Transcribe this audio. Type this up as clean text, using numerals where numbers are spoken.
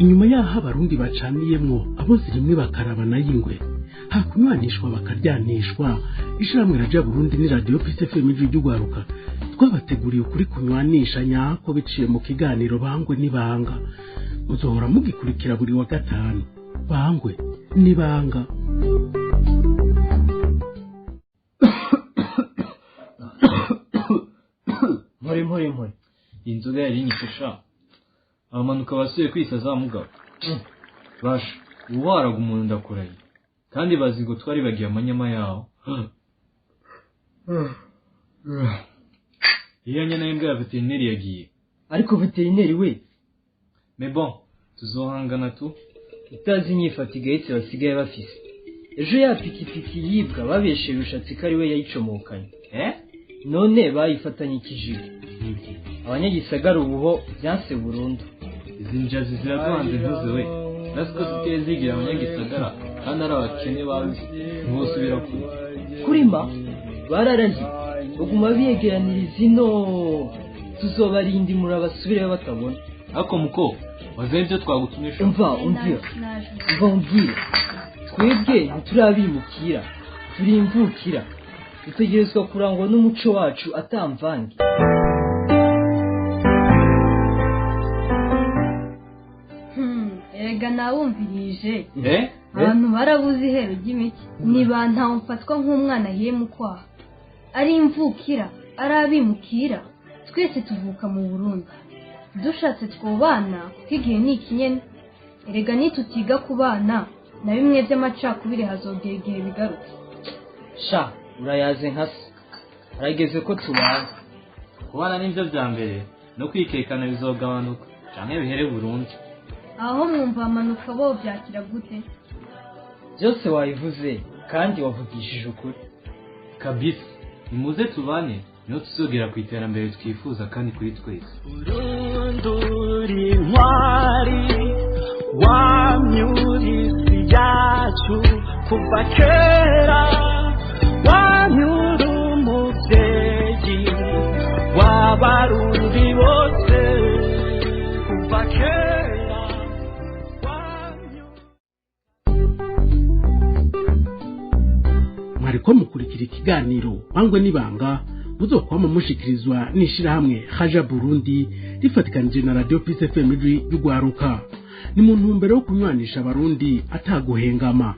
Inyuma yaho Abarundi bacaniyemwo, abo zirimwe bakarabana y'ingwe, hakunywanishwa bakaryanishwa. Ishirahamwe Raja Burundi ni Radio Peace FM Ijwi ry'Ugwaruka twabateguriye ukuri kunywanisha nyako biciye mu kiganiro Bangwe n'Ibanga. Muzohora mugikurikira buri wa gatanu. Bangwe n'Ibanga. Mpore, mpore, mpore! Inzoga yari inyishe sha. Abamanuka basuye kwisaza mugabo basha, ubu waraga umuntu, ndakurahiye. Kandi bazi ngo twari bagiye amanyama yawo. Iyo nyana y'imbwa ya veterineri yagiye. Ariko veterineri we! Mais bon, tuzohangana tu. Utazi inyifato igayitse basigaye bafise. Ejo ya pikipiki yibwa, babesheye Rushatsi ko ari we yayicomokanye. Eh. None bayifatanye ikijigo. Abanyagisagara ubuho byanse burundu. Izi njazi ziraduhanze ntuze we. Nasi ko ziteye zigira abanyagisagara kandi ari abakene barushye, ntibosubira kure. Kurima bararahiye, baguma biyegeraniriza ino. Tuzobarindimura basubireyo batabona. Ariko muko wazaye ibyo twagutumye sha? Umva, umvira, umva umbwire. Twebwe ntiturabimukira, turi imvukira. Dutegerezwa kurangwa n'umuco wacu atamvange. Erega nawumvirije. Eh. Abantu barabuze ihero ry'imiti. Niba ntawe mfatwa nk'umwana ahiye mu kwaha, ari imvukira, ari abimukira, twese tuvuka mu Burundi. Dushatse twobana, kuko igihe ni ikinyene. Erega nitutiga kubana, na bimwe by'amacakubiri hazogera igihe bigaruke. Sha, urayaze nka se. Harageze ko tubana. Kubana nibyo bya mbere, no kwikekana bizogabanuka canke bihere burundu. Aho mwumva amanuka bo byakira gute? Byose wabivuze kandi wavugishije ukuri. Kabisa, nimuze tubane, niho tuzogera ku iterambere twifuza kandi kuri twese. Urundura intwari wamyura isi yacu kuva kera, wamyura umubyeyi w'Abarundi bose kuva kera wamyura. Mwariko mukurikira ikiganiro Bangwe n'Ibanga, muzokwama mushikirizwa n'ishirahamwe Haja Burundi rifatikanije na Radio Peace FM Ijwi ry'Ugwaruka. Ni mu ntumbero yo kunywanisha Abarundi ataguhengama.